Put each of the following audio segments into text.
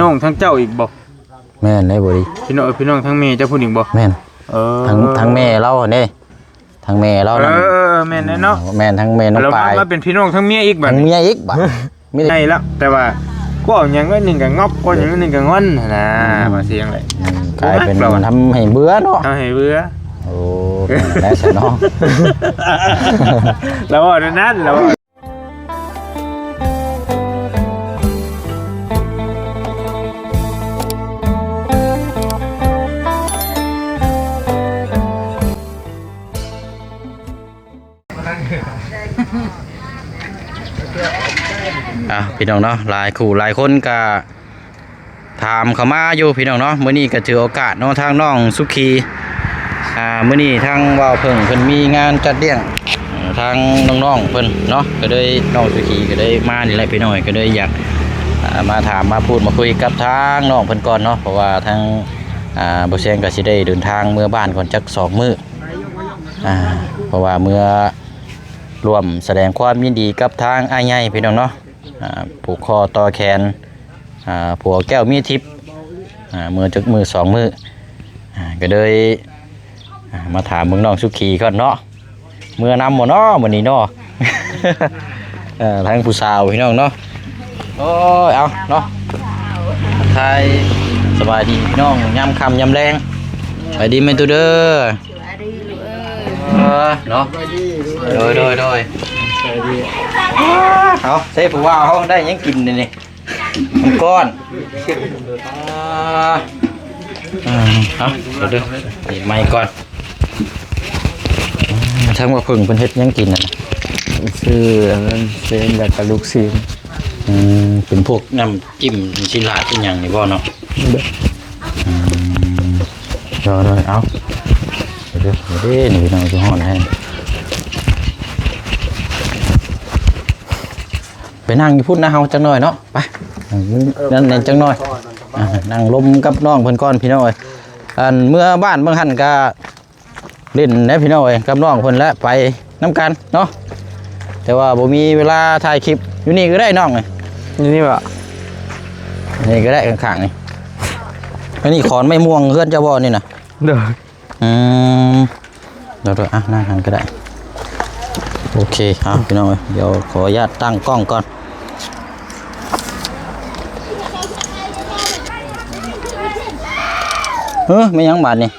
ນ້ອງທາງເຈົ້າອີກບໍ່? ແມ່ນໄດ໋ ບໍ່ດີ ພີ່ນ້ອງ ເອີ ພີ່ນ້ອງທາງແມ່ເຈົ້າພຸ້ນອີກບໍ່? ແມ່ນ ເອີ ທາງ ທາງແມ່ລາວຫັ້ນເດ້ ທາງແມ່ລາວນັ້ນ ເອີ ແມ່ນແຫຼະເນາະ ແມ່ນ ທາງແມ່ນ້ອງປາຍ ແລ້ວມາເປັນພີ່ນ້ອງທາງເມຍອີກບັດ ທາງເມຍອີກບັດ ມີໄດ້ແລ້ວ ແຕ່ວ່າເວົ້າຫຍັງໜ້ອຍໜຶ່ງກໍງອບ ເວົ້າຫຍັງໜ້ອຍໜຶ່ງກໍງອນຫັ້ນນະ ອືມ ວ່າຊິຈັ່ງໃດ ກາຍເປັນທຳໃຫ້ເບື່ອເນາະ ທຳໃຫ້ເບື່ອ ໂອ້ ແລ້ວຊັ້ນເນາະ ລາວເວົ້າແນວນັ້ນ ລາວເວົ້າ ອ່ະ ພີ່ນ້ອງເນາະ ຫຼາຍຄູ່ຫຼາຍຄົນກະ ຖາມເຂົ້າມາຢູ່ພີ່ນ້ອງເນາະ ມື້ນີ້ກໍຖືໂອກາດເນາະ ທາງນ້ອງສຸຂີ ອ່າ ມື້ນີ້ທາງບ່າວເຜິ້ງເພິ່ນມີງານຈັດລ້ຽງ ເອີ ທາງນ້ອງໆເພິ່ນເນາະ ກໍເລີຍ ນ້ອງສຸຂີກໍເລີຍມານີ້ແຫຼະພີ່ນ້ອງ ກໍເລີຍຢາກ ອ່າ ມາຖາມມາພູດມາຄຸຍກັບທາງນ້ອງເພິ່ນກ່ອນເນາະ ເພາະວ່າທາງ ອ່າ ບ່າວແຊງກໍຊິໄດ້ເດີນທາງເມືອບ້ານກ່ອນຈັກສອງມື້ ອ່າ ເພາະວ່າເມືອຮ່ວມສະແດງຄວາມຍິນດີກັບທາງອ້າຍໃຫຍ່ພີ່ນ້ອງເນາະ ອ່າ ຜູກຄໍຕໍ່ແຂນ ອ່າ ຜົວແກ້ວມີທິບ ອ່າ ເມືອຈັກມື້ສອງມື້ ອ່າ ກໍເລີຍ ອ່າ ມາຖາມເບິ່ງນ້ອງສຸຂີກ່ອນເນາະ ເມືອນຳບໍ່ເນາະມື້ນີ້ເນາະ ເອີ ທາງຜູ້ສາວພີ່ນ້ອງເນາະ ໂອ້ຍ ເອົາເນາະ ທັກທາຍສະບາຍດີພີ່ນ້ອງ ຍາມຄ່ຳຍາມແລງ ສະບາຍດີແມ່ຕູ້ເດີ ສະບາຍດີລູກເອີຍ ເອີ ເນາະ ໂດຍ ໂດຍ ໂດຍ ສະບາຍດີ ເອົາ ໃສ່ຜູ້ວ່າວເຮົາໄດ້ຫຍັງກິນນີ້ ມັງກອນ ອ່າ ເອົາ ເອົາ ເອົາ ເອົາ ເຮັດໃໝ່ກ່ອນ ທາງວ່າເພິ່ງເພິ່ນເຮັດຫຍັງກິນນັ້ນ ຊື້ອັນນັ້ນເສັ້ນ ແລ້ວກໍລູກຊີ້ນ ອືມ ເປັນພວກນ້ຳຈິ້ມຊີ້ນລາດອີ່ຫຍັງນີ້ບໍ່ເນາະ ໂດຍ ອືມ ໂດຍ ໂດຍ ເອົາ ເດີ ເດີ ນີ້ພີ່ນ້ອງ ຊິຮ້ອນແທ້ ໄປນັ່ງຢູ່ພຸ້ນນະເຮົາຈັກໜ້ອຍເນາະ ໄປ ນັ້ນແໜ່ຈັກໜ້ອຍ ອ່າ ນັ່ງລົມກັບນ້ອງເພິ່ນກ່ອນພີ່ນ້ອງເອີຍ ອັນເມືອບ້ານບາງຫັ້ນກະຫຼິ້ນແດ່ພີ່ນ້ອງເອີຍ ກັບນ້ອງເພິ່ນແຫຼະ ໄປນຳກັນເນາະ ແຕ່ວ່າບໍ່ມີເວລາຖ່າຍຄລິບ ຢູ່ນີ້ກໍໄດ້ນ້ອງ ຢູ່ນີ້ບໍ ນີ້ກໍໄດ້ ຂ້າງໆນີ້ ອັນນີ້ຂອນໄມ້ມ່ວງເຮືອນເຈົ້າບໍ່ນີ້ນະ ໂດຍ ອືມ ເດີໆ ອ່ະ ນັ່ງຫັ້ນກໍໄດ້ ໂອເຄ ເອົາ ພີ່ນ້ອງເອີຍ ດຽວຂໍອະນຸຍາດຕັ້ງກ້ອງກ່ອນ ເຮີ ແມ່ນຫຍັງບາດນີ້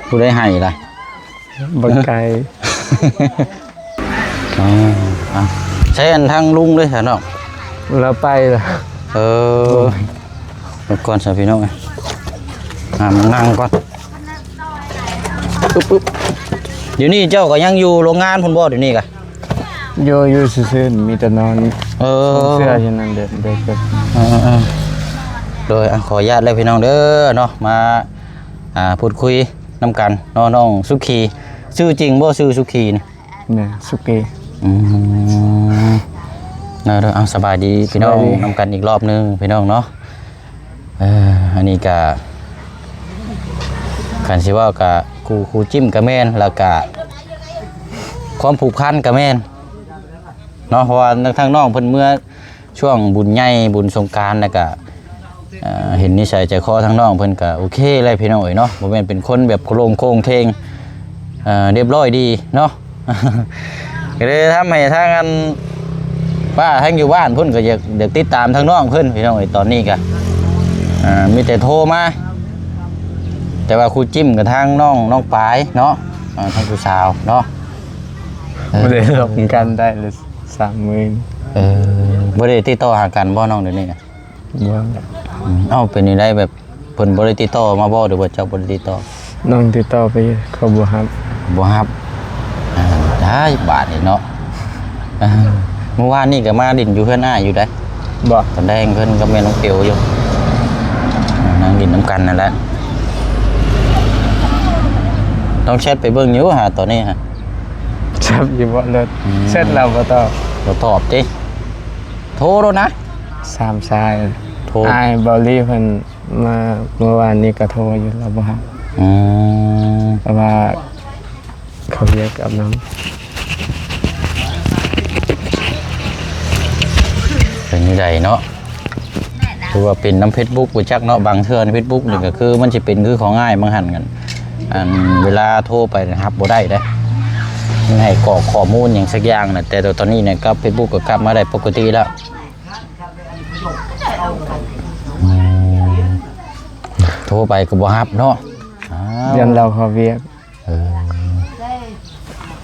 ຜູ້ໃດໄຫ້ລະ ບັກໄກ່ ອໍ ອ່ະ ໃຊ້ອັນທາງລຸງເດ້ຊະເນາະ ລາວໄປລະ ເອີ ໄປກ່ອນຊະພີ່ນ້ອງເອີຍ ອ່າ ມານັ່ງກ່ອນ ອຶບໆ ດຽວນີ້ເຈົ້າກໍຍັງຢູ່ໂລງງານພຸ້ນບໍ່ ດຽວນີ້ກະ ຢູ່ ຢູ່ຊື່ໆ ມີແຕ່ນອນ ເອີ ເຊື່ອຢູ່ນັ້ນເດີ ເດີ ເດີ ເອີ ເອີ ໂດຍ ອ່ະ ຂໍອະນຸຍາດເລີຍພີ່ນ້ອງເດີເນາະ ມາ ອ່າ ພູດຄຸຍນຳກັນເນາະ ນ້ອງສຸຂີ ຊື່ຈິງບໍ່ ຊື່ສຸຂີນີ້? ແມ່ນ ສຸກີ ອືມ ເນາະ ເອົາ ສະບາຍດີພີ່ນ້ອງ ສະບາຍດີ ນຳກັນອີກລອບໜຶ່ງພີ່ນ້ອງເນາະ ເອີ ອັນນີ້ກະ ຄັນຊິເວົ້າກະ ຄູ່ ຄູ່ຈິ້ມກະແມ່ນ ແລ້ວກະ ຄວາມຜູກພັນກະແມ່ນເນາະ ເພາະວ່າທາງນ້ອງເພິ່ນເມືອ ຊ່ວງບຸນໃຫຍ່ ບຸນສົງການ ແລ້ວກະ ເອີ ເຫັນນິໄສໃຈຄໍທາງນ້ອງເພິ່ນກະໂອເຄເລີຍພີ່ນ້ອງເອີຍເນາະ ບໍ່ແມ່ນເປັນຄົນແບບໂລງໂຄງເຄງ ເອີ ລຽບຮ້ອຍດີເນາະ ກໍເລີຍທຳໃຫ້ທາງອັນປ້າທາງຢູ່ບ້ານພຸ້ນກໍຢາກ ຢາກຕິດຕາມທາງນ້ອງເພິ່ນພີ່ນ້ອງເອີຍ ຕອນນີ້ກະ ເອີ ມີແຕ່ໂທມາ ແຕ່ວ່າຄູ່ຈິ້ມກັບທາງນ້ອງ ນ້ອງປາຍເນາະ ເອີ ທາງຜູ້ສາວເນາະ ເອີ ບໍ່ໄດ້ລົມກັນໄດ້ລະ ສາມມື້ ເອີ ບໍ່ໄດ້ຕິດຕໍ່ຫາກັນບໍ່ນ້ອງ ດຽວນີ້ນະ? ບໍ່ ອືມ ເອົ້າ ເປັນຈັ່ງໃດ ແບບເພິ່ນບໍ່ໄດ້ຕິດຕໍ່ມາບໍ່ ຫຼືວ່າເຈົ້າບໍ່ໄດ້ຕິດຕໍ່? ນ້ອງຕິດຕໍ່ໄປ ເຂົາບໍ່ຮັບ ບໍ່ຮັບ ອ່າ ໄດ້ບາດນີ້ເນາະ ອ່າ ມື້ວານນີ້ກໍມາຫຼິ້ນຢູ່ເຮືອນອ້າຍຢູ່ໃດ໋ ບໍ່ ຕອນແລງເພິ່ນກັບແມ່ນ້ອງເປວຢູ່ ອ່າ ນັ່ງຫຼິ້ນນຳກັນນັ້ນແຫຼະ ຕ້ອງແຊັດໄປເບິ່ງຢູ່ຫາຕອນນີ້ຫາ ແຊັດຢູ່ບໍ່ເລີດ ອືມ ແຊັດລາວບໍ່ຕອບ ບໍ່ຕອບຕິ ໂທໂລດນະ ສາມສາຍ ໂທ ອ້າຍເບົາລີເພິ່ນມາເມື່ອວານນີ້ກໍໂທຢູ່ ລາວບໍ່ຮັບ ອືມ ເພາະວ່າເຂົາວຽກອາບນ້ຳ ເປັນຈັ່ງໃດເນາະ? ຄືວ່າເປັນນຳເຟສບຸກບໍ່ຈັກເນາະ, ບາງເທື່ອໃນເຟສບຸກນີ້ກໍຄືມັນຊິເປັນຄືຂອງອ້າຍບາງຫັ້ນກັນ ອັນເວລາໂທໄປຮັບບໍ່ໄດ້ເດ້, ມັນໃຫ້ກອກຂໍ້ມູນຫຍັງສັກຢ່າງນະ, ແຕ່ຕອນນີ້ນະກັບເຟສບຸກກໍກັບມາໄດ້ປົກກະຕິແລ້ວ. ອືມ ໂທໄປກໍບໍ່ຮັບເນາະ. ອ້າວ ຢ້ານລາວເຂົ້າວຽກ. ເອີ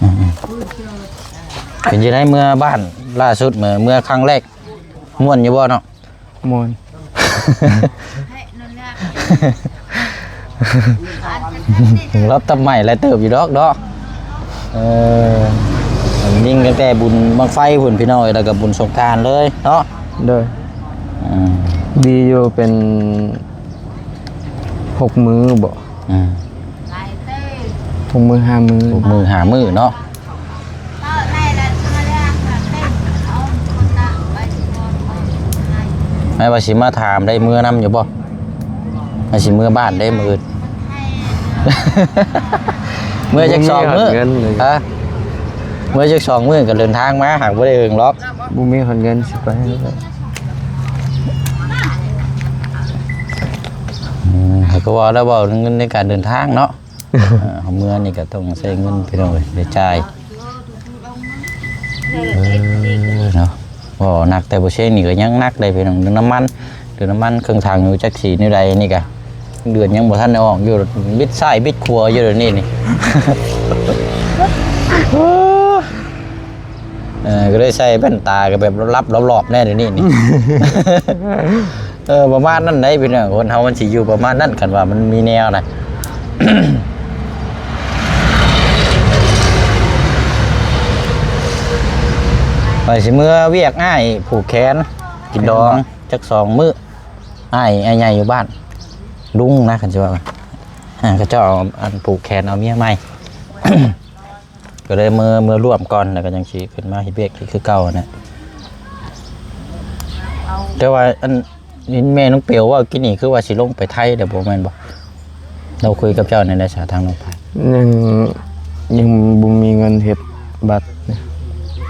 ອືມໆ ເປັນຈັ່ງໃດເມືອບ້ານລ່າສຸດ ເມືອ ເມືອຄັ້ງແລກ ມ່ວນຢູ່ບໍ່ເນາະ? ມ່ວນ. ລອບຕັບໃໝ່ຫຼາຍເຕີບຢູ່ດອກເນາະ. ເອີ ຍິງຕັ້ງແຕ່ບຸນບັ້ງໄຟພຸ້ນພີ່ນ້ອງເອີຍ, ແລ້ວກໍບຸນສົງການເລີຍເນາະ. ໂດຍ. ອືມ ດີຢູ່ເປັນຫົກມື້ບໍ? ອືມ ຫົກມື້ຫ້າມື້ ຫົກມື້ຫ້າມື້ເນາະ. ແມ່ນວ່າຊິມາຖາມໄດ້ເມືອນຳຢູ່ບໍ່? ວ່າຊິເມືອບ້ານໄດ້ມື້ອື່ນ ເມືອຈັກສອງມື້? ບໍ່ມີຮອດເງິນເລີຍ. ຮະ? ເມືອຈັກສອງມື້ກໍເດີນທາງມາ, ຫາກບໍ່ໄດ້ເຫິງດອກ. ບໍ່ມີຮອດເງິນຊິໄປ. ອືມ ເຂົາກໍເວົ້າແລ້ວ ເວົ້າເລື່ອງເງິນໃນການເດີນທາງເນາະ. ເອີ ເຮົາເມືອນີ້ກໍຕ້ອງໃຊ້ເງິນພີ່ນ້ອງເອີຍ, ໄດ້ຈ່າຍ. ເອີ ເນາະ ເວົ້າໜັກແຕ່ບໍ່ເຊັງນີ້ກໍຍັງໜັກເດ້ພີ່ນ້ອງ, ເລື່ອງນ້ຳມັນ ເລື່ອງນ້ຳມັນເຄື່ອງຖັງຢູ່ຈັກສີແນວໃດນີ້ກະ ເດືອນຍັງບໍ່ທັນໄດ້ອອກຢູ່, ບິດຊ້າຍບິດຂວາຢູ່ດຽວນີ້ນີ້. ເອີ ກໍເລີຍໃສ່ແວ່ນຕາກໍແບບລັບໆ ລອບໆ ແດ່ດຽວນີ້ນີ້. ເອີ ປະມານນັ້ນໄດ໋ພີ່ນ້ອງ, ຄົນເຮົາມັນຊິຢູ່ປະມານນັ້ນ ຄັນວ່າມັນມີແນວນະ. ຂ້ອຍຊິເມືອວຽກອ້າຍຜູກແຂນກິນດອງຈັກສອງມື້. ອ້າຍ ອ້າຍໃຫຍ່ຢູ່ບ້ານ ລຸງນະ ຄັນຊິວ່າ ເຂົາເຈົ້າເອົາ ອັນ ຜູກແຂນເອົາເມຍໃໝ່. ກໍເລີຍເມືອ ເມືອຮ່ວມກ່ອນ ແລ້ວກໍຈັ່ງຊິຂຶ້ນມາເຮັດວຽກອີກຄືເກົ່າຫັ້ນແຫຼະ. ແຕ່ວ່າອັນ ຍິນແມ່ນ້ອງເປວເວົ້າກີ້ນີ້ ຄືວ່າຊິລົງໄປໄທແລ້ວບໍ່ແມ່ນບໍ່? ລາວຄຸຍກັບເຈົ້າແນວໃດສາ ທາງນ້ອງພາຍ? ຍັງ ຍັງບໍ່ມີເງິນເຮັດບັດ.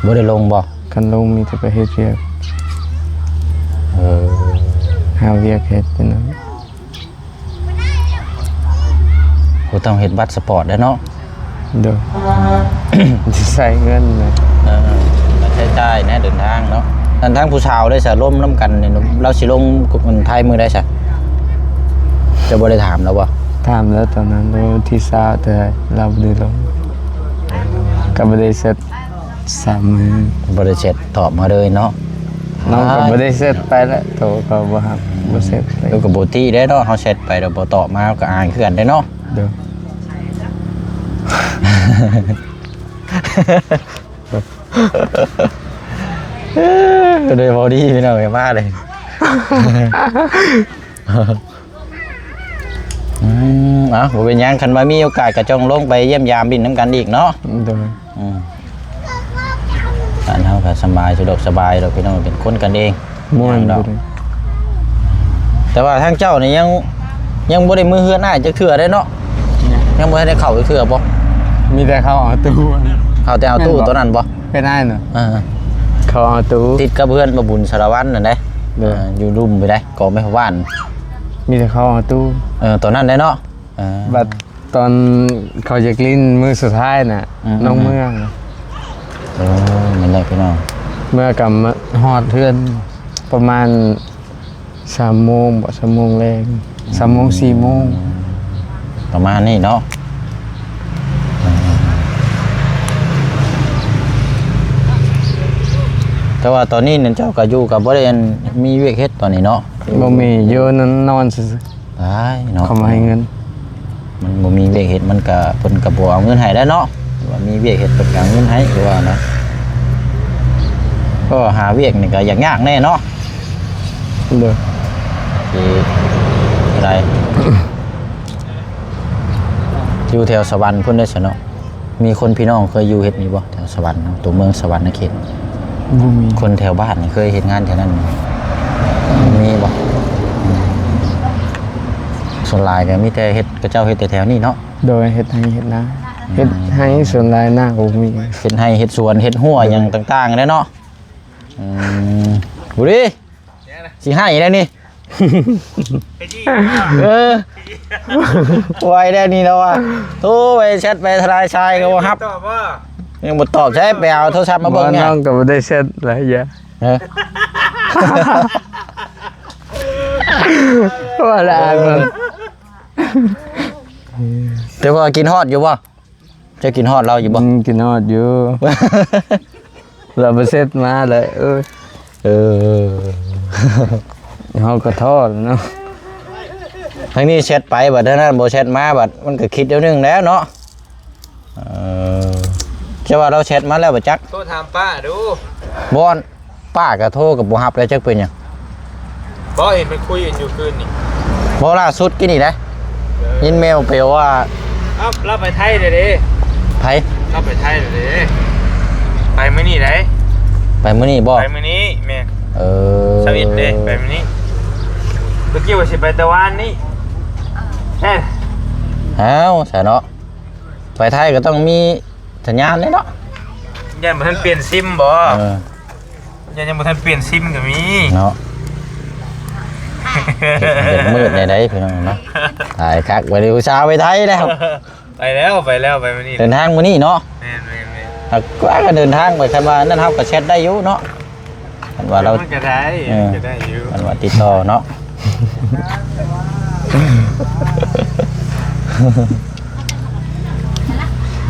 ບໍ່ໄດ້ລົງບໍ່? ຄັນລົງມີແຕ່ໄປເຮັດວຽກ. ເອີ ຫາວຽກເຮັດນັ້ນ. ບໍ່ຕ້ອງເຮັດບັດສະປອດແລ້ວເນາະ. ໂດຍ ຊິໃຊ້ເງິນນະ. ເອີ ຄ່າໃຊ້ຈ່າຍແນວເດີນທາງເນາະ. ອັນທາງຜູ້ສາວໄດ້ສະ ລົມນຳກັນນີ້ ລາວຊິລົງໄທມື້ໃດສະ? ເຈົ້າບໍ່ໄດ້ຖາມລາວບໍ່? ຖາມແລ້ວຕອນນັ້ນ ວັນທີຊາວ ແຕ່ລາວບໍ່ໄດ້ລົງ ກໍບໍ່ໄດ້ເຊັດ ສາມມື້ ບໍ່ໄດ້ເຊັດຕອບມາເລີຍເນາະ. ນ້ອງກໍບໍ່ໄດ້ເຊັດໄປແລ້ວ ໂທກໍບໍ່ຮັບ ບໍ່ເຊັດໄປ. ກໍບໍ່ຕິເດ້ເນາະ ເຮົາເຊັດໄປແລ້ວບໍ່ຕອບມາ ເຮົາກໍອາຍຄືກັນເດ້ເນາະ. ໂດຍ ເອີ ກໍໄດ້ເວົ້າດີພີ່ນ້ອງເອີຍ ມາເລີຍ. ອືມ ເອົ້າ ບໍ່ເປັນຫຍັງ ຄັນວ່າມີໂອກາດກໍຈົ່ງລົງໄປຢ້ຽມຢາມຫຼິ້ນນຳກັນອີກເນາະ. ໂດຍ ອືມ ບ້ານເຮົາກໍສະບາຍ ສະດວກສະບາຍດອກພີ່ນ້ອງ ເປັນຄົນກັນເອງ ມ່ວນດອກ. ແຕ່ວ່າທາງເຈົ້ານີ້ຍັງ ຍັງບໍ່ໄດ້ມືເຮືອນອ້າຍຈັກເທື່ອເດ້ເນາະ. ຍັງ ຍັງບໍ່ທັນໄດ້ເຂົ້າຈັກເທື່ອບໍ່? ມີແຕ່ເຂົ້າເອົາຕູ້ ເຂົ້າແຕ່ເອົາຕູ້ ແມ່ນບໍ່? ໂຕນັ້ນບໍ່? ເປັນອ້າຍນະ. ເອີ ເຂົ້າເອົາຕູ້ ຕິດກັບເຮືອນປ້າບຸນສາລະວັນນັ້ນເດ້. ໂດຍ ເອີ ຢູ່ລຸ່ມໄປໄດ້ ກໍໄມ່ຫວານ. ມີແຕ່ເຂົ້າເອົາຕູ້ ເອີ ຕອນນັ້ນເດ້ເນາະ. ເອີ ບັດຕອນເຂົາຢາກຫຼິ້ນມື້ສຸດທ້າຍນະ ອືມໆໆ ນ້ອງເມືອ. ເອີ ແມ່ນແຫຼະພີ່ນ້ອງ ເມືອກໍມາຮອດເຮືອນປະມານສາມໂມງບໍ ສາມໂມງແລງ ສາມໂມງ ສີ່ໂມງ ປະມານນີ້ເນາະ. ແຕ່ວ່າຕອນນີ້ນັ້ນເຈົ້າກໍຢູ່ ກໍບໍ່ໄດ້ ອັນ ມີວຽກເຮັດຕອນນີ້ເນາະ. ບໍ່ມີ ຢູ່ນອນ ນອນຊື່ໆ. ອ້າຍເນາະ ເຂົາມາໃຫ້ເງິນ ມັນບໍ່ມີວຽກເຮັດ ມັນກະ ເພິ່ນກະບໍ່ເອົາເງິນໃຫ້ແລ້ວເນາະ. ວ່າມີວຽກເຮັດເພິ່ນກະເອົາເງິນໃຫ້ ຄືວ່ານະ. ກໍຫາວຽກນີ້ກະຍາກໆແດ່ເນາະ. ໂດຍ ຊິໄດ້ ຢູ່ແຖວສະຫວັນພຸ້ນເດ້ຊະເນາະ. ມີຄົນພີ່ນ້ອງເຄີຍຢູ່ເຮັດນີ້ບໍ່ ແຖວສະຫວັນເນາະ ຕົວເມືອງສະຫວັນນະເຂດ? ບໍ່ມີ. ຄົນແຖວບ້ານນີ້ເຄີຍເຮັດງານແຖວນັ້ນມີບໍ່? ອືມ ສ່ວນຫຼາຍກໍມີແຕ່ເຮັດ ເຂົາເຈົ້າເຮັດແຕ່ແຖວນີ້ເນາະ. ໂດຍ ເຮັດໄຮ່ເຮັດນາ ອືມ ເຮັດໄຮ່ ສ່ວນຫຼາຍນາກໍບໍ່ມີ ເຮັດໄຮ່ເຮັດສວນ ເຮັດຮົ້ວຫຍັງຕ່າງໆແຫຼະເນາະ. ອືມ ບຸດີ ຊິໃຫ້ແລ້ວນີ້ ເອີ ໄວແດ່ນີ້ແລ້ວວ່າ ໂທໄປແຊັດໄປທະນາຍຊາຍກໍບໍ່ຮັບ ຕອບບໍ່? ຍັງບໍ່ຕອບ ໃຊ້ໄປເອົາໂທລະສັບມາເບິ່ງ ບໍ່ ແນ່ ນ້ອງກໍບໍ່ໄດ້ແຊັດຫຼາຍຢ່າງ ເອີ ວ່າລະອາຍມັນ ແຕ່ວ່າກິນຮອດຢູ່ບໍ່? ເຈົ້າກິນຮອດລາວຢູ່ບໍ່? ອືມ ກິນຮອດຢູ່ ລາວບໍ່ເຊັດມາແລ້ວ ເອີ ເອີ ເຮົາກໍທໍ້ແລ້ວເນາະ ທາງນີ້ແຊັດໄປ ບັດທາງນັ້ນບໍ່ແຊັດມາ ບັດມັນກໍຄິດແນວໜຶ່ງແລ້ວເນາະ ເອີ ແຕ່ວ່າລາວແຊັດມາແລ້ວບໍ່ຈັກ ໂທຖາມປ້າດູ ບໍ່ ປ້າກໍໂທກໍບໍ່ຮັບແລ້ວ ຈັກເປັນຫຍັງ ບໍ່ ເຫັນເພິ່ນຄຸຍກັນຢູ່ຄືນນີ້ ບໍ່ ລ່າສຸດກີ້ນີ້ເດ້ ເອີ ຍິນແມວໄປວ່າ ເອົ້າ ລາວໄປໄທແລ້ວເດ້ ໃຜ? ລາວໄປໄທແລ້ວເດ້ ໄປມື້ນີ້ໄດ໋ ໄປມື້ນີ້ບໍ່? ໄປມື້ນີ້ ແມ່ນ ເອີ ຊາວເອັດເດ້ ໄປມື້ນີ້ ເມື່ອກີ້ວ່າຊິໄປແຕ່ວານນີ້ ແມ່ນ ອ້າວ ຊະເນາະ ໄປໄທກໍຕ້ອງມີສັນຍານແຫຼະເນາະ ຢ້ານບໍ່ທັນປ່ຽນຊິມບໍ່? ເອີ ຍັງ ຍັງບໍ່ທັນປ່ຽນຊິມກໍມີເນາະ ມືດໃດໆ ພີ່ນ້ອງເນາະ ຕາຍຄັກ ບັດນີ້ຜູ້ສາວໄປໄທແລ້ວ ໄປແລ້ວ ໄປແລ້ວ ໄປມື້ນີ້ ເດີນທາງມື້ນີ້ເນາະ ແມ່ນໆໆ ຫາກວ່າກໍເດີນທາງໄປ ຄັນວ່ານັ້ນເຮົາກໍແຊັດໄດ້ຢູ່ເນາະ ຄັນວ່າລາວ ມັນກໍໄດ້ ເອີ ກໍໄດ້ຢູ່ ຄັນວ່າຕິດຕໍ່ເນາະ.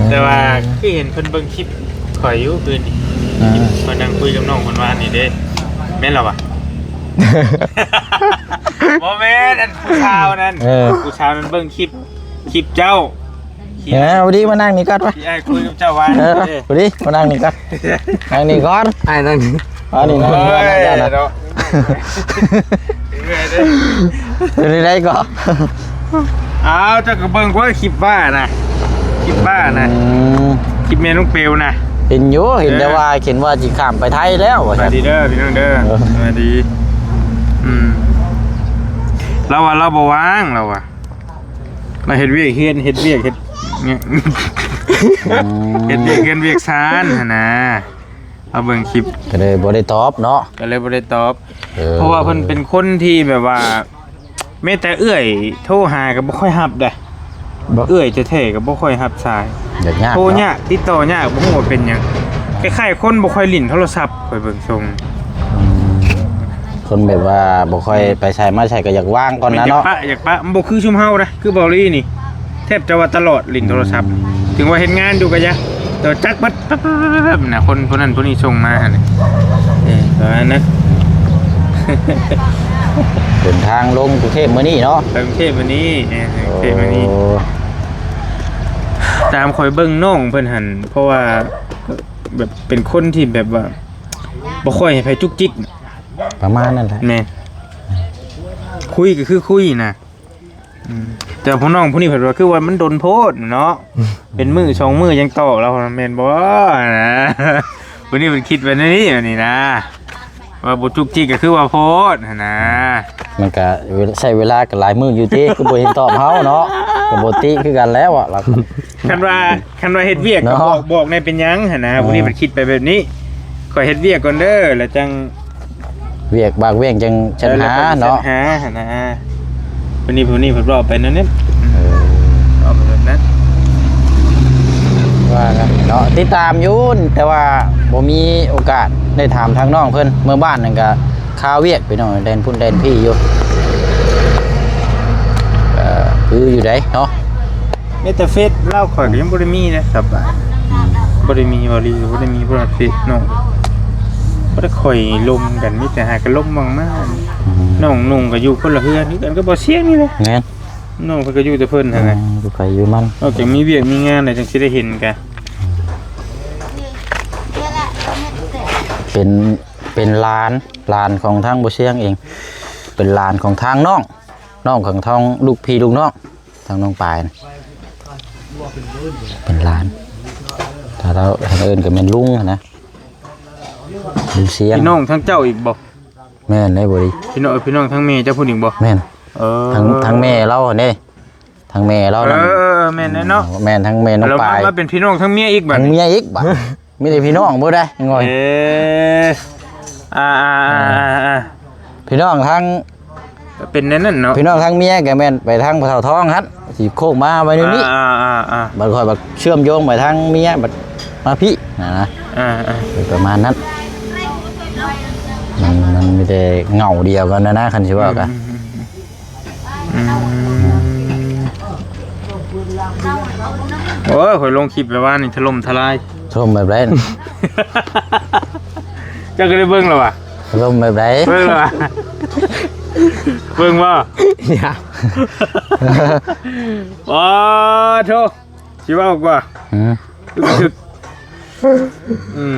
ແຕ່ວ່າຄືເຫັນເພິ່ນເບິ່ງຄລິບຂ້ອຍຢູ່ຄືນນີ້ ອ່າ ຄລິບຂ້ອຍນັ່ງຄຸຍກັບນ້ອງເພິ່ນວານນີ້ເດ້ ແມ່ນລະວະ? ບໍ່ແມ່ນ ອັນຜູ້ສາວນັ້ນ ເອີ ຜູ້ສາວນັ້ນເບິ່ງຄລິບ ຄລິບເຈົ້າ ເອີ ພໍດີມານັ່ງນີ້ກ່ອນໄປ ທີ່ອ້າຍຄຸຍກັບເຈົ້າວ່າ ເອີ ພໍດີມານັ່ງນີ້ກ່ອນ ນັ່ງນີ້ກ່ອນ ອ້າຍນັ່ງນີ້ ອັນນີ້ ໂອ້ຍ ເນາະ ເປັນຈັ່ງໃດກໍ ອ້າວ ເຈົ້າກໍເບິ່ງກວ່າຄລິບບ້ານະ ຄລິບບ້ານະ ອືມ ຄລິບແມ່ນ້ອງເປວນະ ເຫັນຢູ່ ເຫັນແຕ່ວ່າ ເອີ ເຫັນວ່າຊິຂ້າມໄປໄທແລ້ວວ່າຊັ້ນ ສະບາຍດີເດີພີ່ນ້ອງເດີ ເອີ ສະບາຍດີ ອືມ ລາວວ່າລາວບໍ່ວ່າງ ລາວວ່າ ມາເຮັດວຽກເຮືອນ ເຮັດວຽກ ເຮັດ ອືມ ເຮັດວຽກເຮືອນວຽກຊານຫັ້ນນະ ເຮົາເບິ່ງຄລິບ ກໍເລີຍບໍ່ໄດ້ຕອບເນາະ ກໍເລີຍບໍ່ໄດ້ຕອບ ເອີ ເພາະວ່າເພິ່ນເປັນຄົນທີ່ແບບວ່າ ແມ້ແຕ່ເອື້ອຍໂທຫາກໍບໍ່ຄ່ອຍຮັບເດ້ ບໍ່ ເອື້ອຍແທ້ໆກໍບໍ່ຄ່ອຍຮັບສາຍ ຍາກໆ ໂທຍາກ ເນາະ ຕິດຕໍ່ຍາກ ບໍ່ຮູ້ວ່າເປັນຫຍັງ ຄ້າຍໆຄົນບໍ່ຄ່ອຍຫຼິ້ນໂທລະສັບ ຂ້ອຍເບິ່ງຊົງ ອືມ ຄົນແບບວ່າບໍ່ຄ່ອຍໄປໃສມາໃສກໍຢາກວ່າງກ່ອນນະເນາະ ຢາກປະ ຢາກປະ ມັນບໍ່ຄືຊຸມເຮົານະ ຄືເບົາລີນີ້ ແທບຈະວ່າຕະຫຼອດຫຼິ້ນໂທລະສັບ ອືມ ເຖິງວ່າເຮັດງານຢູ່ກໍຢ່າ ແຕ່ວ່າຈັກເບິດ ແປັບໆໆໆ ນະ ຄົນຜູ້ນັ້ນຜູ້ນີ້ສົ່ງມາຫັ້ນ ເອີ ປະມານນັ້ນ ເດີນທາງລົງກຸງເທບມື້ນີ້ເນາະ ໄປກຸງເທບມື້ນີ້ ເອີ ໄປກຸງເທບມື້ນີ້ ໂອ້ ຕາມຂ້ອຍເບິ່ງນ້ອງເພິ່ນຫັ້ນ ເພາະວ່າແບບເປັນຄົນທີ່ແບບວ່າ ບໍ່ຄ່ອຍໃຫ້ໃຜຈຸກຈິກ ປະມານນັ້ນແຫຼະ ແມ່ນ ຄຸຍກໍຄືຄຸຍນະ ອືມ ແຕ່ຜູ້ນ້ອງຜູ້ນີ້ເພິ່ນວ່າ ຄືວ່າມັນດົນໂພດເນາະ ເປັນມື້ສອງມື້ຍັງຕອບລາວ ແມ່ນບໍ່ນະ ມື້ນີ້ເພິ່ນຄິດວ່າແນວນີ້ ອັນນີ້ນະ ວ່າບໍ່ຈຸກຈິກກໍຄືວ່າໂພດຫັ້ນນະ ມັນກະໃຊ້ເວລາກັນຫຼາຍມື້ຢູ່ຕິ ຄືບໍ່ເຫັນຕອບເຮົາເນາະ ກໍບໍ່ຕິຄືກັນແລ້ວອະ ລາວ ຄັນວ່າ ຄັນວ່າເຮັດວຽກກໍບອກ ເນາະ ບອກແດ່ເປັນຫຍັງຫັ້ນນະ ເອີ ຜູ້ນີ້ມັນຄິດໄປແບບນີ້ ຂ້ອຍເຮັດວຽກກ່ອນເດີ ແລ້ວຈັ່ງ ວຽກບາກວຽງຈັ່ງ ເອີ ຈັ່ງຫາເນາະ ແລ້ວຄ່ອຍຈັ່ງຫາຫັ້ນນະ ຜູ້ນີ້ ຜູ້ນີ້ເພິ່ນເວົ້າໄປແນວນັ້ນ ເອີ ເວົ້າໄປແບບນັ້ນ ວ່າກັນເນາະ ຕິດຕາມຢູ່ ແຕ່ວ່າບໍ່ມີໂອກາດໄດ້ຖາມທາງນ້ອງເພິ່ນ ເມືອບ້ານນັ້ນກໍຄາວຽກ ພີ່ນ້ອງ ແລ່ນພຸ້ນແລ່ນພີ້ຢູ່ ເອີ ຄືຢູ່ໃດເນາະ ມີແຕ່ເຟສລາວ ຂ້ອຍກໍຍັງບໍ່ໄດ້ມີເດ້ ຄັບ ບໍ່ໄດ້ມີ ເວົ້າອີ່ຫຼີກໍບໍ່ໄດ້ມີ ບໍ່ໄດ້ເຟສນ້ອງ ບໍ່ໄດ້ຄ່ອຍລົມກັນ ມີແຕ່ຫາກັນລົມຫວ່າງມາ ອືມ ນ້ອງນຸ່ງກໍຢູ່ຄົນລະເຮືອນຄືກັນກັບບໍ່ສຽງນີ້ແຫຼະ ແມ່ນ ນ້ອງເພິ່ນກໍຢູ່ແຕ່ເພິ່ນຫັ້ນແຫຼະ ອືມ ຢູ່ໃຜຢູ່ມັນ ນອກຈາກມີວຽກມີງານແລ້ວ ຈັ່ງຊິໄດ້ເຫັນກັນ ເປັນ ເປັນຫຼານ ຫຼານຂອງທາງບໍ່ສຽງເອງ ເປັນຫຼານຂອງທາງນ້ອງ ນ້ອງຂອງທາງລູກພີ່ລູກນ້ອງ ທາງນ້ອງປາຍນະ ເປັນຫຼານ ຖ້າລາວ ທາງເອີ້ນກໍແມ່ນລຸງຫັ້ນນະ ລຸງຊຽງ ພີ່ນ້ອງທາງເຈົ້າອີກບໍ່? ແມ່ນເດ້ ບໍ່ດີ ພີ່ນ້ອງ ພີ່ນ້ອງທາງແມ່ເຈົ້າພຸ້ນອີກບໍ່? ແມ່ນ ເອີ ທາງ ທາງແມ່ລາວຫັ້ນເດ້ ທາງແມ່ລາວນັ້ນ ເອີ ແມ່ນແຫຼະເນາະ ແມ່ນ ທາງແມ່ນ້ອງປາຍ ແລ້ວມາເປັນພີ່ນ້ອງທາງເມຍອີກບັດ ທາງເມຍອີກບັດ ມີແຕ່ພີ່ນ້ອງເບິດເດ້ ເອີ ອ່າໆໆໆ ພີ່ນ້ອງທາງ ເປັນແນວນັ້ນເນາະ ພີ່ນ້ອງທາງເມຍກໍແມ່ນໄປທາງພໍ່ເຖົ້າທອງຫັ້ນ ຊິໂຄ້ງມາໄວ້ນີ້ ອ່າໆໆໆ ບັດຂ້ອຍບັດເຊື່ອມໂຍງໄປທາງເມຍ ບັດມາພີ້ຫັ້ນນະ ອ່າໆ ເປັນປະມານນັ້ນ ມັນ ມັນມີແຕ່ເຫງົ້າດຽວກັນນະ ຄັນຊິເວົ້າກະ ອືມ ອືມ ໂອ້ຍ ຂ້ອຍລົງຄລິບໄປວານນີ້ ຖະຫຼົ່ມທະລາຍ ຖະຫຼົ່ມແບບໃດ? ເຈົ້າກໍໄດ້ເບິ່ງແລ້ວຫວາ? ຖະຫຼົ່ມແບບໃດ? ເບິ່ງແລ້ວຫວາ? ເບິ່ງບໍ່? ຍັງ ໂອ້ໂທ ຊິເວົ້າກວ່າ ອືມ ອືມ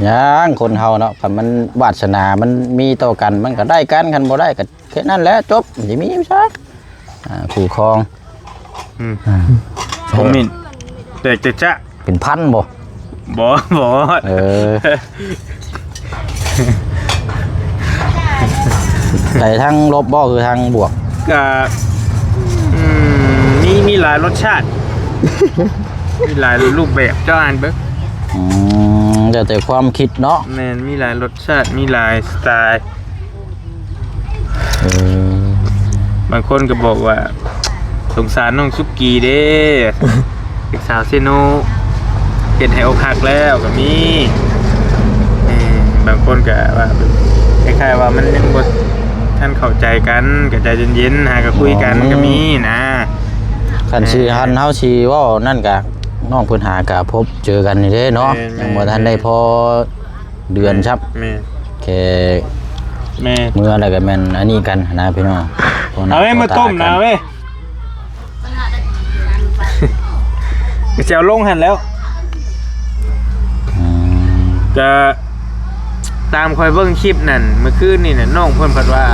ຍັງ ຄົນເຮົາເນາະ ຄັນມັນວາດສະໜາມັນມີຕໍ່ກັນ ມັນກໍໄດ້ກັນ ຄັນບໍ່ໄດ້ກໍ ແຄ່ນັ້ນແຫຼະ ຈົບ ຊິມີຫຍັງຊະ ອ່າ ຄູ່ຄອງ ອືມ ອ່າ ຄອມເມັນແຕກຈະຈະ ເປັນພັນບໍ່? ບໍ່ ບໍ່ຮອດ ເອີ ໃສ່ທາງລົບບໍ່ ຄືທາງບວກ? ກະ ອືມ ມີ ມີຫຼາຍລົດຊາດ ມີຫຼາຍຮູບແບບ ເຈົ້າອ່ານເບິ່ງ ອືມ ແລ້ວແຕ່ຄວາມຄິດເນາະ ແມ່ນ ມີຫຼາຍລົດຊາດ ມີຫຼາຍສະໄຕ ເອີ ບາງຄົນກໍບອກວ່າ ສົງສານນ້ອງສຸກີເດ້ ເດັກສາວເຊໂນ ເຮັດໃຫ້ອົກຫັກແລ້ວກໍມີ ເອີ ບາງຄົນກໍວ່າ ຄ້າຍໆວ່າມັນຍັງບໍ່ທັນເຂົ້າໃຈກັນ ກໍໃຈເຢັນໆ ຫາກໍຄຸຍກັນ ອໍ ກໍມີນະ ຄັນຊິ ເອີ ຄັນເຮົາຊິເວົ້ານັ້ນກະ ນ້ອງເພິ່ນຫາກະພົບເຈີກັນນີ້ເດ້ເນາະ ແມ່ນໆໆ ຍັງບໍ່ທັນໄດ້ພໍເດືອນຊ້ຳ ແມ່ນ ແຄ່ ແມ່ນ ເມື່ອແລ້ວກໍແມ່ນອັນນີ້ກັນນະພີ່ນ້ອງ ເອົາເວີຍ ມາຕົ້ມນະເວີຍ ກໍຊິເອົາລົງຫັ້ນແລ້ວ ອືມ ກະ ຕາມຂ້ອຍເບິ່ງຄລິບນັ້ນ ມື້ຄືນນີ້ນະ ນ້ອງເພິ່ນພັດວ່າ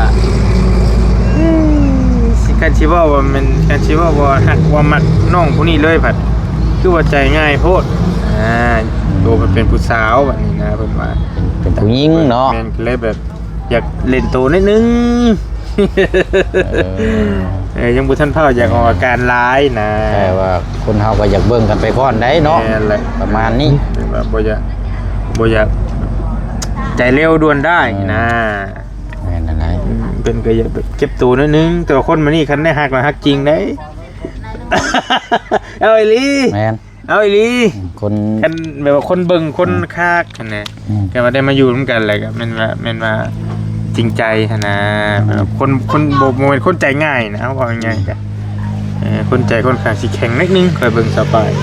ຄັນຊິເວົ້າວ່າແມ່ນ ຄັນຊິເວົ້າວ່າຮັກວ່າມັກນ້ອງຜູ້ນີ້ເລີຍພັດ ຄືວ່າໃຈງ່າຍໂພດ ອ່າ ໂຕເພິ່ນເປັນຜູ້ສາວບັດນີ້ນະ ເພິ່ນວ່າ ເປັນ ເປັນຜູ້ຍິງເນາະ ແມ່ນ ກໍເລີຍແບບ ຢາກຫຼິ້ນໂຕໜ້ອຍໜຶ່ງ ເອີ ເອີ ຍັງບໍ່ທັນພ້ອມຢາກອອກອາການຫຼາຍນະ ແຕ່ວ່າຄົນເຮົາກໍຢາກເບິ່ງກັນໄປກ່ອນໄດ໋ເນາະ ແມ່ນແຫຼະ ປະມານນີ້ ແຕ່ວ່າບໍ່ຢາກ ບໍ່ຢາກໃຈເລັວດ່ວນໄດ້ນະ ເອີ ແມ່ນນັ້ນແຫຼະ ອືມ ເພິ່ນກໍຢາກແບບເກັບໂຕໜ້ອຍໜຶ່ງ ແຕ່ວ່າຄົນມື້ນີ້ຄັນໄດ້ຮັກລະຮັກຈິງເດ້ ເອົາອີ່ຫຼີ ແມ່ນ ເອົາອີ່ຫຼີ ອືມ ຄົນ ຄັນແບບວ່າຄົນເບິ່ງ ອືມ ຄົນຄັກຫັ້ນນະ ອືມ ກໍວ່າໄດ້ມາຢູ່ນຳກັນແລ້ວກໍແມ່ນວ່າ ແມ່ນວ່າຈິງໃຈຫັ້ນນະ ອືມ ແບບຄົນ ຄົນບໍ່ ບໍ່ແມ່ນຄົນໃຈງ່າຍນະ ເວົ້າງ່າຍໆ ອືມ ກໍ ເອີ ຄົນໃຈຂ້ອນຂ້າງຊິແຂງໜ້ອຍໜຶ່ງ ຂ້ອຍເບິ່ງສະບາຍ ອື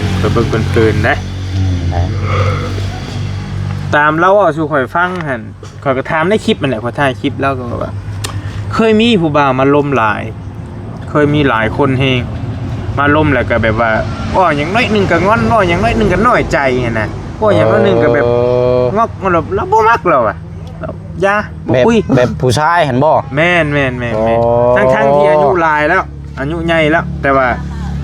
ມ ຂ້ອຍເບິ່ງເພີນໆ ໄດ໋ ອືມ ໄດ້ ຕາມລາວເວົ້າສູ່ຂ້ອຍຟັງຫັ້ນ ຂ້ອຍກໍຖາມໃນຄລິບຫັ້ນແຫຼະ ຂ້ອຍຖ່າຍຄລິບ ລາວກໍວ່າ ເຄີຍມີຜູ້ບ່າວມາລົມຫຼາຍ ເຄີຍມີຫຼາຍຄົນແຮງ ມາລົມແລ້ວກໍແບບວ່າ ເວົ້າຫຍັງໜ້ອຍໜຶ່ງກໍງອນ ເວົ້າຫຍັງໜ້ອຍໜຶ່ງກໍນ້ອຍໃຈຫັ້ນນະ ເວົ້າຫຍັງໜ້ອຍໜຶ່ງກໍແບບ ເອີ ງອກ ມັນແບບລາວບໍ່ມັກລາວອະ ລາວຢ່າ ບໍ່ຄຸຍ ແບບ ແບບຜູ້ຊາຍຫັ້ນບໍ່? ແມ່ນໆໆໆ ອໍ ທັງໆທີ່ອາຍຸຫຼາຍແລ້ວ ອາຍຸໃຫຍ່ແລ້ວ ແຕ່ວ່າ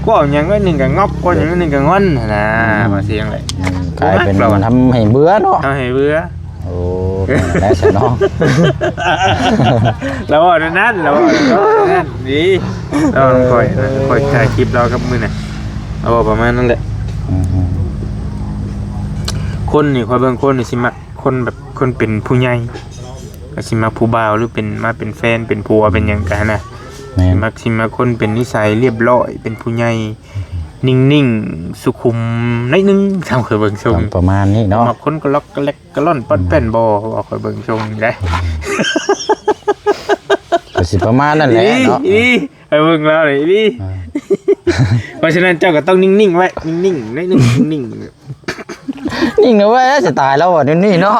ເວົ້າຫຍັງໜ້ອຍໜຶ່ງກໍງອກ ເວົ້າຫຍັງໜ້ອຍໜຶ່ງກໍງອນຫັ້ນນະ ອືມ ວ່າຊິຈັ່ງໃດ ອືມ ກາຍເປັນ ໂອ້ ມັກລາວອະ ທຳໃຫ້ເບື່ອເນາະ ທຳໃຫ້ເບື່ອ ໂອ້ ແມ່ນແລ້ວຊະເນາະ ລາວເວົ້າແນວນັ້ນ ລາວເວົ້າແນວນັ້ນ ດີ ລາວຂ້ອຍນະ ຂ້ອຍຖ່າຍຄລິບລາວກັບມື້ນະ ລາວເວົ້າປະມານນັ້ນແຫຼະ ອືມ ຄົນນີ້ ຂ້ອຍເບິ່ງຄົນນີ້ຊິມັກ ຄົນແບບ ຄົນເປັນຜູ້ໃຫຍ່ ກໍຊິມັກຜູ້ບ່າວ ຫຼືເປັນ ມາເປັນແຟນ ເປັນຜົວ ເປັນຫຍັງກະຫັ້ນນະ ແມ່ນ ມັກ ຊິມັກຄົນເປັນນິໄສລຽບລ້ອຍ ເປັນຜູ້ໃຫຍ່ ນິ່ງໆ ສຸຂຸມໜ້ອຍໜຶ່ງ ຕາມຂ້ອຍເບິ່ງຊົງ ປະມານນີ້ເນາະ ມັກຄົນກະລັອກກະແລັກກະລ່ອນປັອດແປ້ນບໍ່ ອືມ ວ່າຂ້ອຍເບິ່ງຊົງນີ້ໄດ໋ ອືມ ກໍຊິປະມານນັ້ນແຫຼະເນາະ ອີ່ຫຼີ ໃຫ້ເບິ່ງລາວນີ້ອີ່ຫຼີ ອ່າ ເພາະສະນັ້ນເຈົ້າກໍຕ້ອງນິ່ງໆໄວ້ ນິ່ງໆໜ້ອຍໜຶ່ງ ນິ່ງໆ ນິ່ງເອົາໄວ້ ຊິຕາຍແລ້ວ ແນວນີ້ເນາະ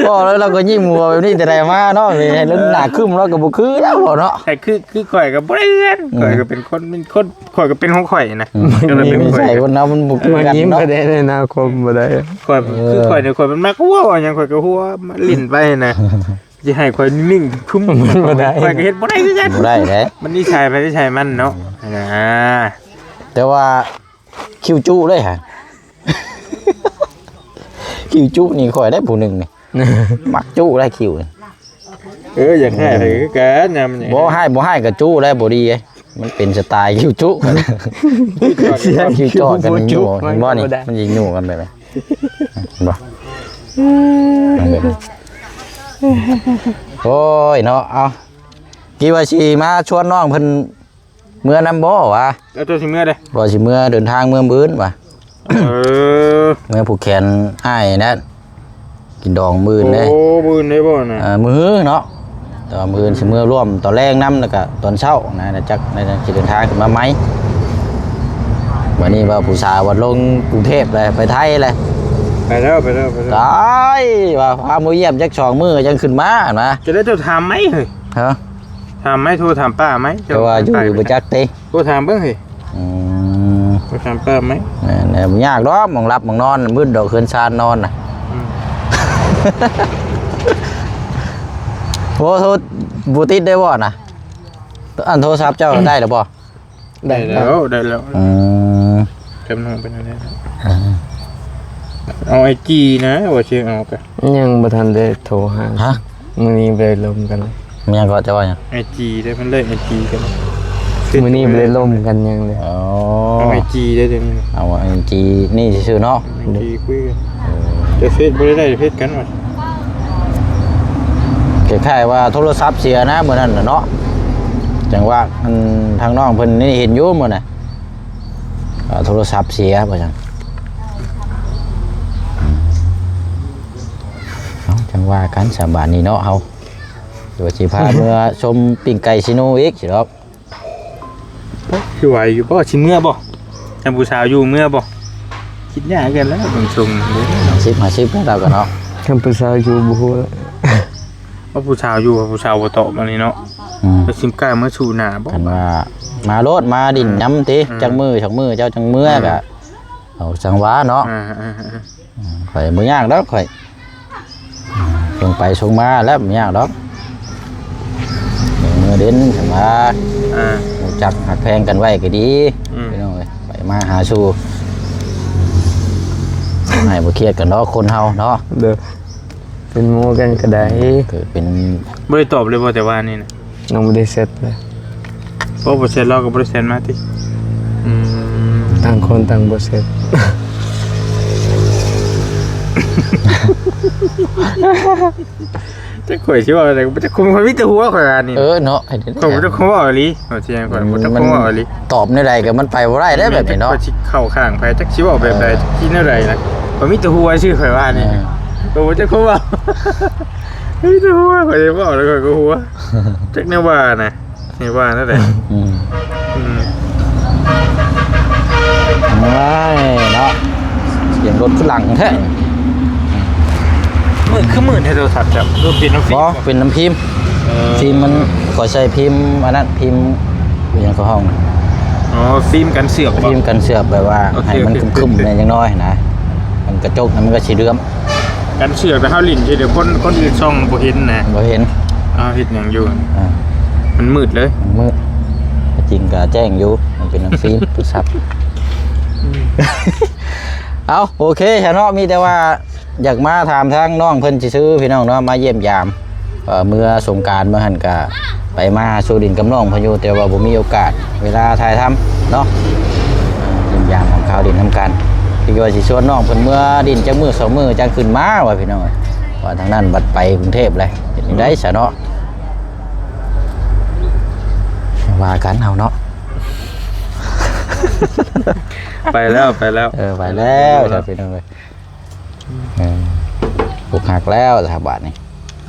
ເວົ້າແລ້ວລາວກໍຍິ້ມຫົວແບບນີ້ແຕ່ໃດມາເນາະ ໃຫ້ລາວໜ້າຄຶ້ມລາວກໍບໍ່ຄືແລ້ວເນາະ ໃຫ້ຄື ຄືຂ້ອຍກໍບໍ່ໄດ້ເຮືອນ ອືມ ຂ້ອຍກໍເປັນຄົນ ເປັນຄົນ ຂ້ອຍກໍເປັນຂອງຂ້ອຍນະ ອືມ ກໍເລີຍເປັນຂອງຂ້ອຍ ໃສ່ຄົນເຮົາມັນບໍ່ຄືກັນເນາະ ມັນຍິງບໍ່ໄດ້ໃນໜ້າຄົມບໍ່ໄດ້ ຂ້ອຍ ເອີ ຄືຂ້ອຍນີ້ ຂ້ອຍມັນມັກເວົ້າຫຍັງ ຂ້ອຍກໍຫົວມາຫຼິ້ນໄປນະ ຊິໃຫ້ຂ້ອຍນິ່ງຄຶ້ມ ມັນບໍ່ໄດ້ ຂ້ອຍກໍເຮັດບໍ່ໄດ້ຄືກັນ ບໍ່ໄດ້ເດ້ ມັນນິໄສໃຜນິໄສມັນເນາະ ອືມ ອ່າ ແຕ່ວ່າ ຄິ້ວຈຸເລີຍຫະ ຄິ້ວຈຸນີ້ຂ້ອຍໄດ້ຜູ້ໜຶ່ງນີ້ ມັກຈຸໄດ້ຄິ້ວນີ້ ເອີ ຢາກໃຫ້ໃຜຄືກັນ ຍາມມັນ ບໍ່ໃຫ້ ບໍ່ໃຫ້ກໍຈຸໄດ້ ບໍ່ດີເດ້ ມັນເປັນສະໄຕຄິ້ວຈຸ ຄິ້ວຈອດກັນ ເຫັນບໍ່ນີ້ ມັນຊິຍູ້ກັນແບບນີ້ ເຫັນບໍ່ ເອົາແບບນີ້ ໂອ້ຍເນາະ ເອົາ ຄິດວ່າຊິມາຊວນນ້ອງເພິ່ນເມືອນຳບໍ່ຫວາ? ເອົາ ເຈົ້າຊິເມືອເດ້? ວ່າຊິເມືອເດີນທາງເມືອມື້ອື່ນຫວາ? ເອີ ເມືອຜູກແຂນອ້າຍນັ້ນ ກິນດອງມື້ອື່ນເດ້. ໂອ້ ມື້ອື່ນເດ້ບໍ່ນະ? ເອີ ມື້ຮືເນາະ ແຕ່ວ່າມື້ອື່ນຊິເມືອຮ່ວມຕອນແລງນຳ ແລ້ວກະຕອນເຊົ້ານະ ແລ້ວຈັກ ແລ້ວຈັກຊິເດີນທາງຂຶ້ນມາໃໝ່. ບັດນີ້ວ່າຜູ້ສາວວ່າລົງກຸງເທບແລ້ວ ໄປໄທແລ້ວ. ໄປແລ້ວ ໄປແລ້ວ ໄປແລ້ວ. ຕາຍ ວ່າພາມາຢ້ຽມຈັກສອງມື້ຈັ່ງຂຶ້ນມານະ. ຈະໄດ້ ເຈົ້າຖາມໄໝເຮີ້ຍ? ຮະ? ຖາມໄໝ ໂທຖາມປ້າໄໝ? ເຈົ້າວ່າຢູ່ບໍ່ຈັກຕິ? ໂທຖາມເບິ່ງເຮີ້ຍ. ອືມ ໂທຖາມປ້າໄໝ? ແມ່ນແຫຼະ ບໍ່ຍາກດອກ ໝ່ອງຫຼັບໝ່ອງນອນ ມືດດອກເຮືອນຊານນອນນະ. ອືມ ໂອ້ ໂທບໍ່ຕິດໄດ້ບໍ່ນະ? ອັນໂທລະສັບເຈົ້າໄດ້ແລ້ວບໍ່? ໄດ້ແລ້ວ ໄດ້ແລ້ວ ໄດ້ແລ້ວ. ອືມ ຈຳນວນເປັນອັນໃດ? ອ່າ ເອົາໄອຈີນະ ວ່າຊິເອົາກະ ຍັງບໍ່ທັນໄດ້ໂທຫາ. ຮະ? ມື້ນີ້ບໍ່ໄດ້ລົມກັນເລີຍ. ແມ່ນຫຍັງເກາະ ເຈົ້າວ່າຫຍັງ? ໄອຈີເດ້ ເພິ່ນເລີກໄອຈີກັນ. ມື້ນີ້ບໍ່ໄດ້ລົມກັນຫຍັງເລີຍ. ອໍ ເອົາໄອຈີເດ້ ດຽວນີ້ ເອົາໄອຈີນີ້ຊື່ໆເນາະ. ໄອຈີຄຸຍກັນ. ເອີ ແຕ່ເຟສບໍ່ໄດ້ໄດ້ເຟສກັນວ່າ ຄ້າຍໆວ່າໂທລະສັບເສຍນະ ມື້ນັ້ນນະເນາະ. ຈັ່ງວ່າ ອັນ ທາງນ້ອງເພິ່ນນີ້ເຫັນຢູ່ມື້ນັ້ນ ເອີ ໂທລະສັບເສຍວ່າຊັ້ນ. ເອົາ ຈັ່ງວ່າກັນສະ ບາດນີ້ເນາະ ເຮົາ ດຽວຊິພາເມືອຊົມປີ້ງໄກ່ຊິໂນອີກຊິດອກ. ຊິໄຫວຢູ່ບໍ່? ຊິເມືອບໍ່? ຄັນຜູ້ສາວຢູ່ເມືອບໍ່? ຄິດຍາກຄືກັນແຫຼະ ເບິ່ງຊົງເດ້. ຫ້າສິບຫ້າສິບແລ້ວລາວກໍເນາະ. ຄັນຜູ້ສາວຢູ່ບໍ່ຮູ້ແລ້ວ. ວ່າຜູ້ສາວຢູ່ ຜູ້ສາວບໍ່ຕອບອັນນີ້ເນາະ. ອືມ ແລ້ວຊິກ້າເມືອສູ່ໜ້າບໍ່? ຄັນວ່າມາໂລດ ມາດິນນຳຕິ ອືມ ຈັກມື້ ສອງມື້ ເຈົ້າຈັ່ງເມືອ ອືມ ກໍເອົາຈັ່ງວ່າເນາະ. ອ່າໆໆ ອືມ ຂ້ອຍບໍ່ຍາກດອກ ຂ້ອຍ ອືມ ສົ່ງໄປສົ່ງມາແລ້ວ ບໍ່ຍາກດອກ. ເມືອເດັ່ນ ຄັນວ່າ ອ່າ ຮູ້ຈັກຮັກແພງກັນໄວ້ກໍດີ. ອືມ ພີ່ນ້ອງເອີຍ ໄປມາຫາສູ່ ໃຫ້ບໍ່ຄຽດກັນດອກ ຄົນເຮົາເນາະ. ໂດຍ ເປັນໝູ່ກັນກໍໄດ້. ເກີດເປັນ ບໍ່ໄດ້ຕອບເລີຍບໍ່ ແຕ່ວ່ານີ້ນະ? ຍັງບໍ່ໄດ້ແຊັດເລີຍ. ບໍ່ ບໍ່ແຊັດ ລາວກໍບໍ່ໄດ້ແຊັດມາຕິ? ອືມ ຕ່າງຄົນຕ່າງບໍ່ແຊັດ. ຈັກຂ້ອຍຊິເວົ້າແນວໃດ ບໍ່ຈັກຄົນ ຂ້ອຍມີແຕ່ຫົວ ຂ້ອຍວ່ານີ້. ເອີເນາະ ຂ້ອຍບໍ່ຈັກຄວາມເວົ້າອີ່ຫຼີ ເວົ້າຈິງ ຂ້ອຍບໍ່ຈັກຄວາມເວົ້າອີ່ຫຼີ. ຕອບແນວໃດກໍມັນໄປບໍ່ໄດ້ເດ້ແບບນີ້ເນາະ. ຈັກຂ້ອຍຊິເຂົ້າຂ້າງໃຜ ຈັກຊິເວົ້າແບບໃດ ເອີ ຈັກຊິແນວໃດນະ. ຂ້ອຍມີແຕ່ຫົວຊື່ ຂ້ອຍວ່ານີ້. ເອີ ຂ້ອຍບໍ່ຈັກຄວາມເວົ້າ ມີແຕ່ຫົວ. ຂ້ອຍເວົ້າແລ້ວຂ້ອຍກໍຫົວ ຈັກແນວວ່ານະ. ໃຫ້ວ່າແນວໃດ? ອືມ ອືມ ໂອ້ຍເນາະ ສຽງລົດຄືຫຼັງແທ້. ມືດຄືມືດແທ້ໂທລະສັບເຈົ້າ? ຫຼືເປັນນ້ຳຟິມ? ບໍ່ ເປັນນ້ຳຟິມ. ເອີ ຟິມມັນ ຂ້ອຍໃສ່ຟິມອັນນັ້ນ ຟິມ ອີຫຍັງເຂົາຮ້ອງນະ? ອໍ ຟິມກັນເຊືອກບໍ່? ຟິມກັນເຊືອກ ແບບວ່າ ໂອເຄ ໃຫ້ມັນ ໂອເຄ ຄຶມໆແດ່ຈັກໜ້ອຍນະ ມັນກະຈົກ ມັນກໍຊິເຫຼືອມ. ກັນເຊືອກ ແຕ່ເຮົາຫຼິ້ນທີ່ດຽວ ຄົນ ຄົນອື່ນສ່ອງບໍ່ເຫັນນະ. ບໍ່ເຫັນ. ເຮົາເຮັດຫຍັງຢູ່? ອ່າ ມັນມືດເລີຍ. ມັນມືດ. ທີ່ຈິງກໍແຈ້ງຢູ່ ມັນເປັນນ້ຳຟິມໂທລະສັບ. ເອົາ ໂອເຄຊະເນາະ ມີແຕ່ວ່າຢາກມາຖາມທາງນ້ອງເພິ່ນຊື່ໆ ພີ່ນ້ອງເນາະ ມາຢ້ຽມຢາມ. ເອີ ເມື່ອສົງການມາຫັ້ນກະໄປມາຫາສູ່ດິນກັບນ້ອງເພິ່ນຢູ່ ແຕ່ວ່າບໍ່ມີໂອກາດເວລາຖ່າຍທຳເນາະ. ເອີ ຢ້ຽມຢາມຖາມຂ່າວດິນນຳກັນ ຄືວ່າຊິຊວນນ້ອງເພິ່ນເມືອດິນຈັກມື້ສອງມື້ຈັ່ງຂຶ້ນມາວ່າ ພີ່ນ້ອງເອີຍ ວ່າທາງນັ້ນບັດໄປກຸງເທບແຫຼະ. ເປັນຈັ່ງໃດຊະເນາະ ວ່າກັນເຮົາເນາະ. ໄປແລ້ວ ໄປແລ້ວ. ເອີ ໄປແລ້ວ ໄປແລ້ວ ຊະ ພີ່ນ້ອງເອີຍ. ເອີ ອົກຫັກແລ້ວຊະບາດນີ້.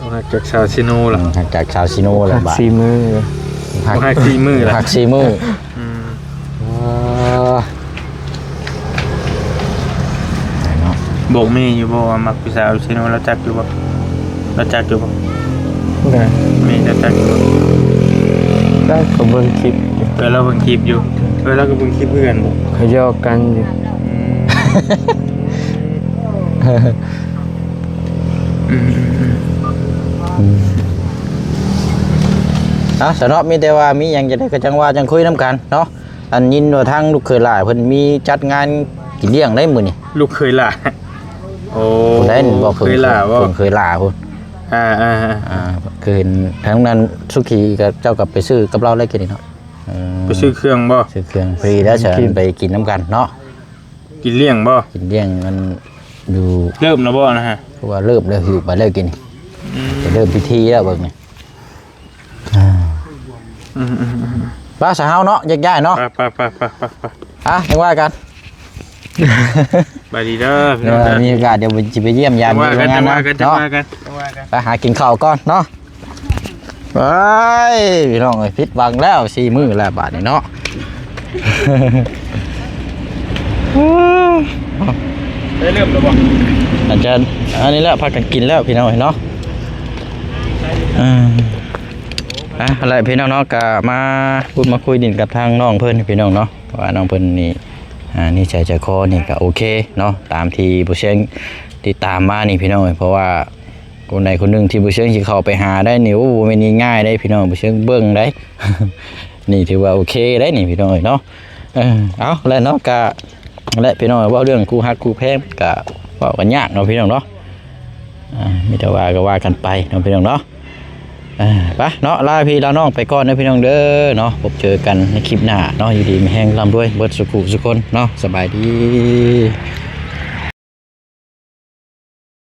ອົກຫັກຈາກສາວຊີໂນລະ. ອືມ ຮັກຈາກສາວຊີໂນລະບາດ. ຮັກສີ່ມື້. ຮັກ ຮັກສີ່ມື້ລະ. ຮັກສີ່ມື້. ອືມ ເອີ ໄປເນາະ. ບອກແມ່ຢູ່ບໍ່ວ່າມັກຜູ້ສາວຊີໂນ ລາວຈັກຢູ່ບໍ່? ລາວຈັກຢູ່ບໍ່? ໄດ້. ແມ່ເຈົ້າຈັກຢູ່ບໍ່? ໄດ້ ກໍເບິ່ງຄລິບຢູ່. ເອີ ລາວເບິ່ງຄລິບຢູ່. ເອີ ລາວກໍເບິ່ງຄລິບຄືກັນບໍ່? ເຂົາຢອກກັນຢູ່. ອືມ ອືມ ອືມ ອືມ ອືມ ເອົາ ສະເນາະ ມີແຕ່ວ່າມີຫຍັງຈັ່ງໃດກໍຈັ່ງວ່າຈັ່ງຄຸຍນຳກັນເນາະ. ອັນຍິນວ່າທາງລູກເຂີຍຫຼ້າເພິ່ນມີຈັດງານກິນລ້ຽງໃດມື້ນີ້. ລູກເຂີຍຫຼ້າ. ໂອ້ ຜູ້ໃດນີ້ບໍ່? ເຂີຍຫຼ້າບໍ່? ເຂີຍຫຼ້າພຸ້ນ. ອ່າໆ ອ່າ ຄືເຫັນທາງນັ້ນສຸກີກັບເຈົ້າກັບໄປຊື້ກັບລາວແລ້ວກິນນີ້ເນາະ. ເອີ ໄປຊື້ເຄື່ອງບໍ່? ຊື້ເຄື່ອງ ພໍດີແລ້ວ ເຊີນໄປກິນນຳກັນເນາະ. ກິນລ້ຽງບໍ່? ກິນລ້ຽງ ມັນຢູ່ ເລີ່ມແລ້ວບໍ່ນະ? ເພາະວ່າເລີ່ມແລ້ວ ຫິວໄປແລ້ວກິນນີ້. ອືມ ໄປເລີ່ມພິທີແລ້ວເບິ່ງນີ້. ອືມໆໆ ໄປຊະເຮົາເນາະ ແຍກຍ້າຍເນາະ ໄປໆໆໆໆ ອ່ະ ຈັ່ງວ່າກັນ ສະບາຍດີເດີພີ່ນ້ອງເດີ ເອີ ມີໂອກາດດຽວຊິໄປຢ້ຽມຢາມຢູ່ໂຮງງານນະ ຈັ່ງວ່າກັນ ຈັ່ງວ່າກັນ ເນາະ ຈັ່ງວ່າກັນ ໄປຫາກິນເຂົ້າກ່ອນເນາະ ໄປ ພີ່ນ້ອງເອີຍ ຜິດຫວັງແລ້ວ ສີ່ມື້ແລ້ວບາດນີ້ເນາະ ໄດ້ເລີ່ມແລ້ວບໍ່ ອາຈານ ອັນນີ້ແຫຼະ ພາກັນກິນແລ້ວພີ່ນ້ອງເອີຍເນາະ ເອີ ອ່ະ ແລ້ວພີ່ນ້ອງເນາະ ກະມາພູດມາຄຸຍຫຼິ້ນກັບທາງນ້ອງເພິ່ນພີ່ນ້ອງເນາະ ວ່ານ້ອງເພິ່ນນີ້ ອ່າ ນິໄສໃຈຄໍນີ້ກະໂອເຄເນາະ ຕາມທີ່ບໍ່ຊຽງຕິດຕາມມານີ້ພີ່ນ້ອງເອີຍ ເພາະວ່າ ຄົນໃດຄົນໜຶ່ງທີ່ບໍ່ເຊີງຊິເຂົ້າໄປຫາໄດ້ນີ້ ໂອ້ ບໍ່ແມ່ນງ່າຍໆເດ້ພີ່ນ້ອງ ບໍ່ເຊີງເບິ່ງໄດ້ ນີ້ຖືວ່າໂອເຄໄດ້ນີ້ພີ່ນ້ອງເອີຍເນາະ ເອີ ເອົາແຫຼະເນາະ ກະແຫຼະພີ່ນ້ອງ ເວົ້າເລື່ອງຄູ່ຮັກຄູ່ແພງກະເວົ້າກັນຍາກເນາະພີ່ນ້ອງເນາະ ອ່າ ມີແຕ່ວ່າກໍວ່າກັນໄປເນາະພີ່ນ້ອງເນາະ ເອີ ໄປເນາະ ລາພີ່ລານ້ອງໄປກ່ອນເດີພີ່ນ້ອງເດີເນາະ ພົບເຈີກັນໃນຄລິບໜ້າເນາະ ຢູ່ດີມີແຮງ ລ່ຳລວຍເບິດສູ່ຜູ້ສູ່ຄົນເນາະ ສະບາຍດີ.